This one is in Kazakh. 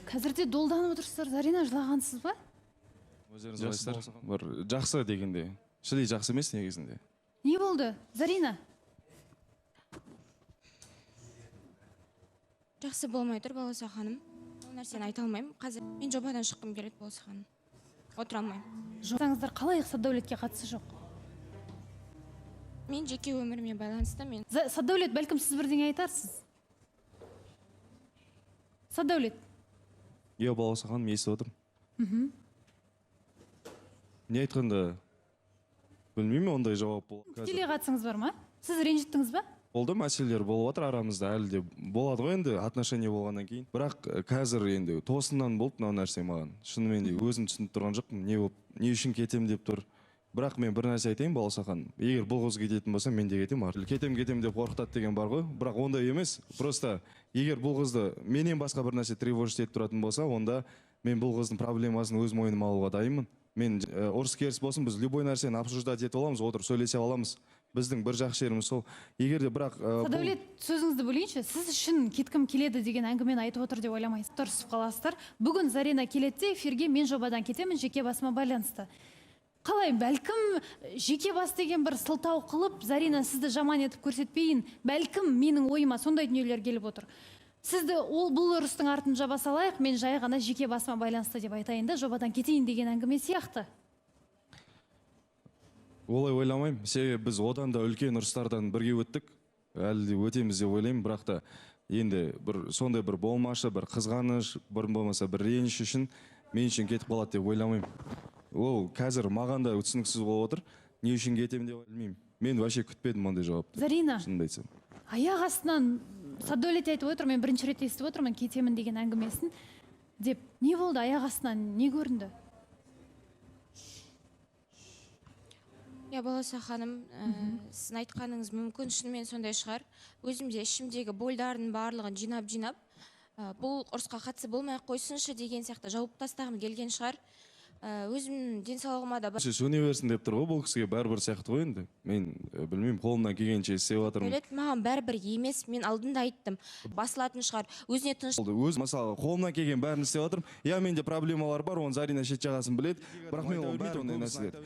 Қазір де долданып отырсыздар. Зарина, жылағансыз ба? Өздеріңіз қалайсыздар? Бір жақсы дегенде, шіли жақсы емес негізінде. Не болды, Зарина? Жақсы болмай тұр, Балауса ханым. Ол нәрсені айта алмаймын. Қазір мен жобадан шыққым келеді, Балауса ханым. Отыра алмаймын. Жоқсаңыздар қалай, Сатдәулетке қатысы жоқ? Мен жеке өміріме байланысты мен. Сатдәулет, бәлкім сіз бірдеңе айтарсыз? Сатдәулет. Иә, Балауса ханым, естіп отырмын. Не айтқанда білмеймін, ондай жауап бол. Тікелей қатысыңыз бар ма? Сіз ренжіттіңіз ба? Болды, мәселелер болып жатыр арамызда, әлі де болады ғой енді отношения болғаннан кейін. Бірақ қазір енді тосыннан болды мынау нәрсе маған. Шынымен де өзім түсініп тұрған жоқпын, не болып, не үшін кетем деп тұр. Бірақ мен бір нәрсе айтайын, Балауса ханым, егер бұл қыз кететін болса, мен де кетемін. Кетем, кетем деп қорқытады деген бар ғой, бірақ ондай емес. Просто егер бұл қызды менен басқа бір нәрсе тревожить етіп тұратын болса, онда мен бұл қыздың проблемасын өз мойныма алуға дайынмын. Мен ұрыс керіс болсын, біз любой нәрсені обсуждать етіп аламыз, отырып сөйлесе аламыз. Біздің бір жақсы жеріміз сол. Егер де бірақ Садәулет, сөзіңізді бөлейінші, сіз үшін кеткім келеді деген әңгімені айтып отыр деп ойламайсыз. Ұрысып қаласыздар. Бүгін Зарина келеді де эфирге, мен жобадан кетемін, жеке басыма байланысты. Қалай, бәлкім жеке бас деген бір сылтау қылып, Зарина сізді жаман етіп көрсетпейін, бәлкім менің ойыма сондай дүниелер келіп отыр. Сізді ол бұл ұрыстың артын жаба салайық, мен жай ғана жеке басыма байланысты деп айтайын да, жобадан кетейін деген әңгіме сияқты. Олай ойламаймын, себебі біз одан да үлкен ұрыстардан бірге өттік, әлі де өтеміз деп ойлаймын. Бірақ та енді бір сондай бір болмашы, бір қызғаныш, бір болмаса бір реніш үшін мен үшін кетіп қалады деп ойламаймын. Ол қазір маған да түсініксіз болып отыр, не үшін кетемін деп білмеймін. Мен вообще күтпедім ондай жауапты. Зарина, шынымды айтсам. Аяқ астынан Садәулет айтып отыр, мен бірінші рет естіп отырмын кетемін деген әңгімесін деп. Не болды, аяқ астынан не көрінді? Иә, Балауса ханым, сіздің айтқаныңыз мүмкін шынымен сондай шығар. Өзім де ішімдегі больдардың барлығын жинап-жинап, бұл ұрысқа қатысы болмай ақ қойсыншы деген сияқты жауып тастағым келген шығар. Өзімнің денсаулығыма да Сөне берсін деп тұр ғой бұл кісіге, бәрібір сияқты ғой енді. Мен білмеймін, қолымнан келгенше істеп жатырмын. Дәулет, маған бәрібір емес, мен алдында айттым. Басылатын шығар, өзіне тыныш. Болды, өз мысалы қолымнан келген бәрін істеп жатырмын. Иә, менде проблемалар бар, оны Зарина шет жағасын біледі. Бірақ мен оны білмейді ондай нәрселер.